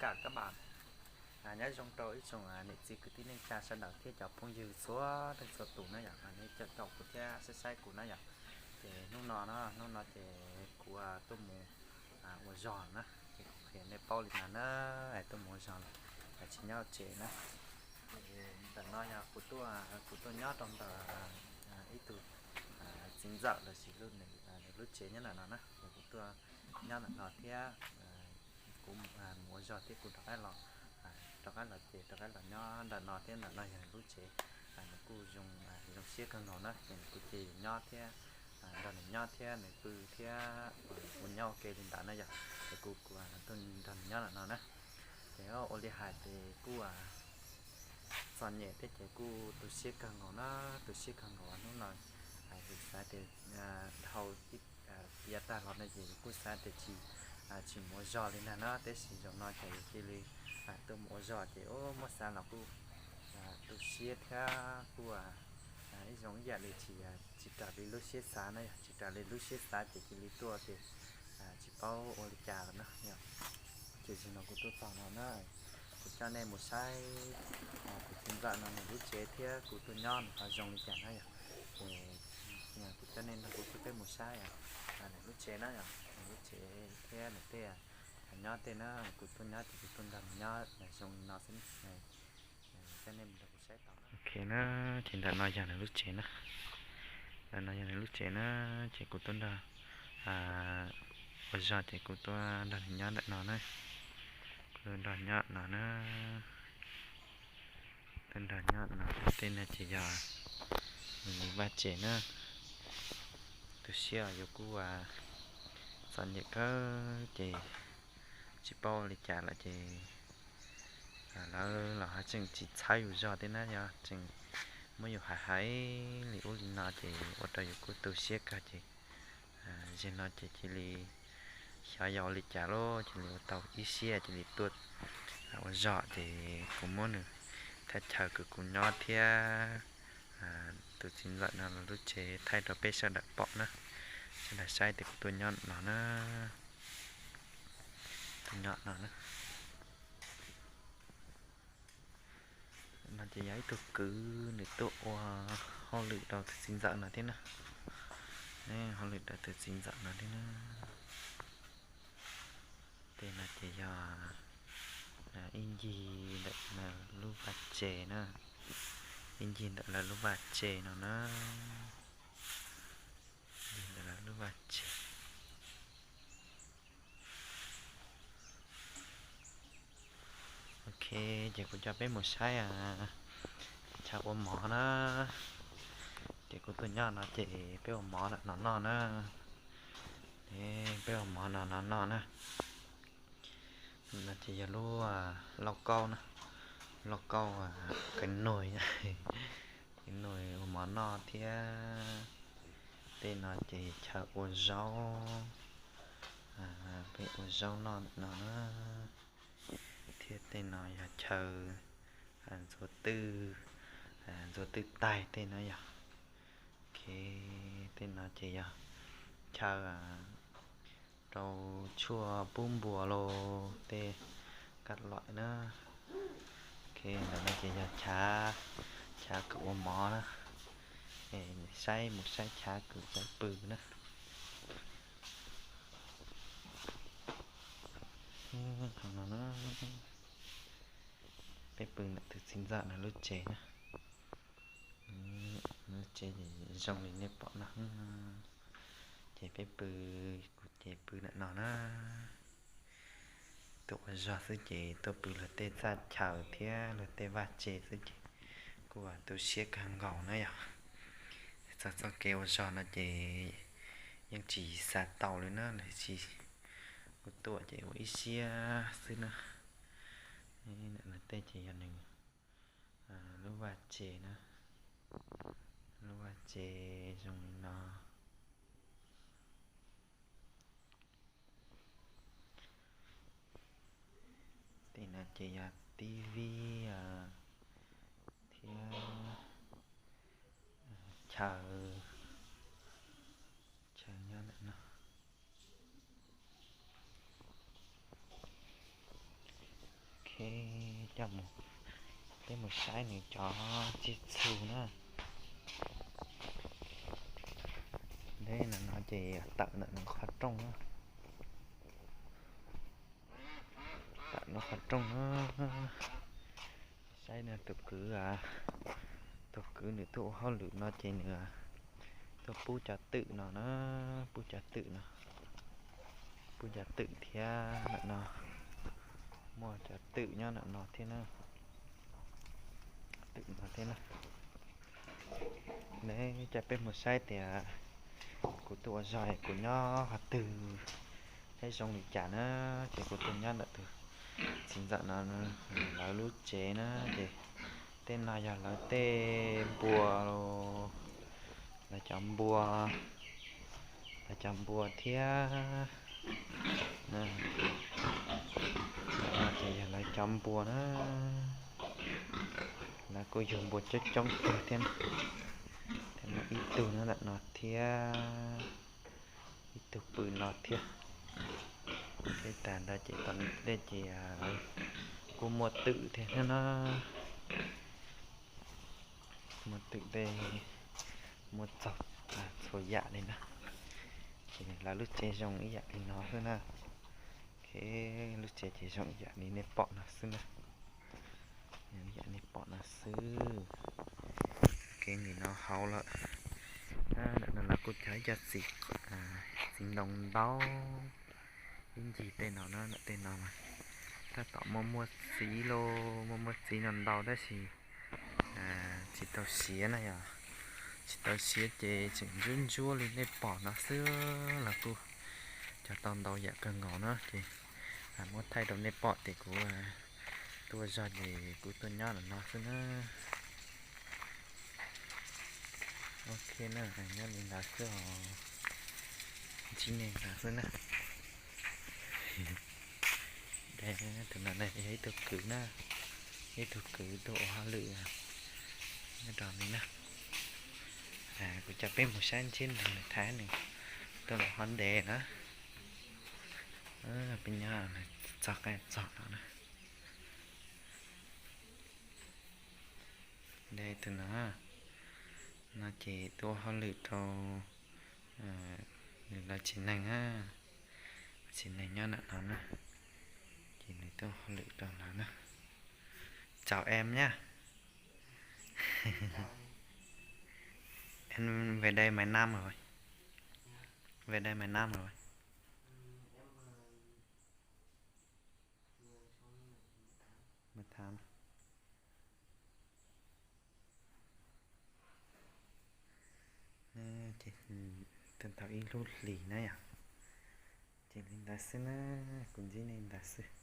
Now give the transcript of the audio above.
kam kab npam. Nyob zoo rau ib tsoom niam txiv kwv tij neej tsa sawv daws thiab cov phooj ywg txhua leej txhua tus na yom, nej caum kuv thiab saib saib kuv na yom. Ces hnub no na, hnub no ces kuv tuaj mus ua zog na, ces kuv qhia nej paub li no na, tuaj mus ua zog lawm, tsis nyob tsev na. Ntawm no yog kuv tuaj, kuv tuaj nyob rau ntawm ib tug txiv ntxawm lossis nws lub tsev nyob ntawm no na, es kuv tuaj nyob ntawm no thiab kuv mus ua zog thiab kuv rov qab los, rov qab los ces rov qab los nyob ntawm no thiab ntawm no yog nws lub tsev. Nws kuj zoo siab kawg nkaus na, ces nws kuj cia nyob thiab, nrog nws nyob thiab nws pw thiab kuv nyob ua ke li ntawd na yom, ces kuv kuj tuaj nrog nws nyob ntawm no na. Ces ua li hais ces kuj txom nyem thiab ces kuj tu siab kawg nkaus na, tu siab kawg nkaus hnub no. Yus xav tias dhau yav tag los no ces yus kuj xav tias tsis, tsis mus ua zog li ntag na, tab sis zaum no ces yus cia li tuaj mus ua zog ces muab xav los kuj tu siab thiab kuj ib zoo ib yam li tsis, tsis raws li lub siab xav na yom, tsis raws li lub siab xav ces cia li tuaj ces tsis paub ua li cas lawm na. Ces zaum no kuv tuaj txog no na, kuv coj nej mus saib tus txiv ntxawm no nws lub tsev thiab kuv tuaj nyob nws ho zoo li cas na yom. Ces kuv coj nej nrog kuv peb mus saib nws lub tsev na yom, nws lub tsev thiab nws tej nyob tej na, kuv tuaj nyob ces kuv tuaj nrog nws nyob zoo li no xwb. Coj nej mus nrog kuv saib tau. Ok na, ces ntawm no yog nws lub tsev na. Ntawm no yog nws lub tsev na, ces kuv tuaj nrog ua zog ces kuv tuaj nrog nws nyob ntawm no na. Kuv tuaj nrog nyob no na. Tuaj nrog nyob no, tej no ces yog nws vaj tsev na. Tu siab yuav kuj txom nyem kawg ces tsis paub li cas lawm ces lawv los ho tseem tsis txhawb yus zog thiab na, yog tseem muab yus hais hais li ub li no ces ua rau yus kuj tu siab kawg ces zaum no ces cia li xyov yog ua li cas lawm, cia li ua tau ib siab cia li tuaj ua zog ces kuv muab nws thaj chaw kws kuv nyob thiab tus txiv ntxawm no lub tsev thaij rau peb sawv daws pom na, sawv daws saib tias kuv tuaj nyob no na. Tuaj nyob no na. No ces yog ib tug kwv nws tuaj ua hauj lwm rau tus txiv ntxawm no thiab na. Hauj lwm rau tus txiv ntxawm no thiab na. Tej no ces yog ib ncig ntawm lawv lub vaj tsev na, ib ncig ntawm lawv lub vaj tsev no na. Ntawm lawv lub vaj tsev. Ok, ces kuv coj peb mus saib chaw ua mov na. Ces kuv tuaj nyob no ces peb ua mov ntawm no noj na. Peb ua mov no no noj na. No ces yog lub lauj kaub na, lauj kaub kev nug, kev nug ua mov noj thiab. Tej no ces chaw ua zaub, peb ua zaub noj no na. Thiab tej no yog chaw ntxuav twj, ntxuav twj taig tej no yog. Ok, tej no ces yog chaw rau tshuaj pub npua los tej kaj luam na. Ok, ntawm no ces yog chav, chav kws ua mov na. Saib mus saib chav kws peb pw na. Peb pw ntawm tus txiv ntxawm no lub tsev na. Lub tsev zoo li nej pom no. Ces peb pw, kuv ces pw ntawm no na. Tuaj ua zog xwb ces tuaj pw luag tej txaj chaw thiab luag tej vaj tse xwb ces kuj tu siab kawg nkaus na yog. Txog txoj kev ua zog no ces yeej tsis xav tau li na, los sis kuv tuaj ces ua ib siab xwb na. Luag tej ces yog nws lub vaj tse na, lub vaj tse zoo li no. Tej no ces yog tib vib thiab chaw, chaw nyob ntawm no. Coj mus, peb mus saib nws cov txij txhu na. Deb no no ces tawm ntawm nws qhov rooj na. Tawm nws qhov rooj na. Saib no tus kwv, tus kwv nws tuaj ua hauj lwm no ces nws tuaj pub cov twm no na, pub cov twm no, pub cov twm thiab ntawm no, muaj cov twm nyob ntawm no thiab na, twm no thiab na. Neb coj peb mus saib tias kuv tuaj ua zog kuv nyob qhov twg, saib zoo li cas na. Ces kuv tuaj nyob ntawm tus txiv ntxawm no lawv lub tsev na, ces tej no yog lawv tej npua, lawv cov npua, lawv cov npua thiab. Ces yog lawv cov npua na, lawv kuj yug npua coob coob kawg thiab. Ib tug nyob ntawm no thiab, ib tug pw no thiab. Thiab tas ntawd ces tom ntej ces lawv kuj muaj twm thiab na. Muaj twm tej, muaj txaug txhua yam li na. Ces lawv lub tsev zoo ib yam li no xwb na. Lub tsev ces zoo ib yam li nej pom no xwb na. Ib yam nej pom no xwb. Kev nim no hauv lawm. Ntawm no lawv kuj cog ib co txiv, txiv ntoo ntau ib ncig tej no na, ntawm tej no mas tab tom muaj muaj txiv lauj, muaj muaj txiv no ntau tab sis tsis tau siav na yog, tsis tau siav ces tseem ntsuab ntsuab li nej pom no xwb los kuj cog tau ntau yam kawg nkaus na ces muab thaij rau nej pom tias kuv tuaj zog ces kuv tuaj nyob ntawm no xwb na. Ok na, nyob li ntawd xwb os, ntsib nej ntawd xwb na. Tus no yog ib tug kwv na, ib tug kwv tuaj ua hauj lwm nyob rau li na. Kuv coj peb mus saib ntsib nws, nws thaij nws tuaj los hov ntev na. Peb nyob txog qab txog no na. Tus no, no ces tuaj ua hauj lwm rau nws lawv tsev neeg, tsev neeg nyob ntawm no na. Ces nws tuaj ua hauj lwm rau lawv na. Chào em nhé. Em về đây mấy năm rồi? Về đây mấy năm rồi? Mười tháng. Tuaj tau ib lub hlis na yom. Ces li ntawd xwb na, kuv ntsib nej ntawd xwb.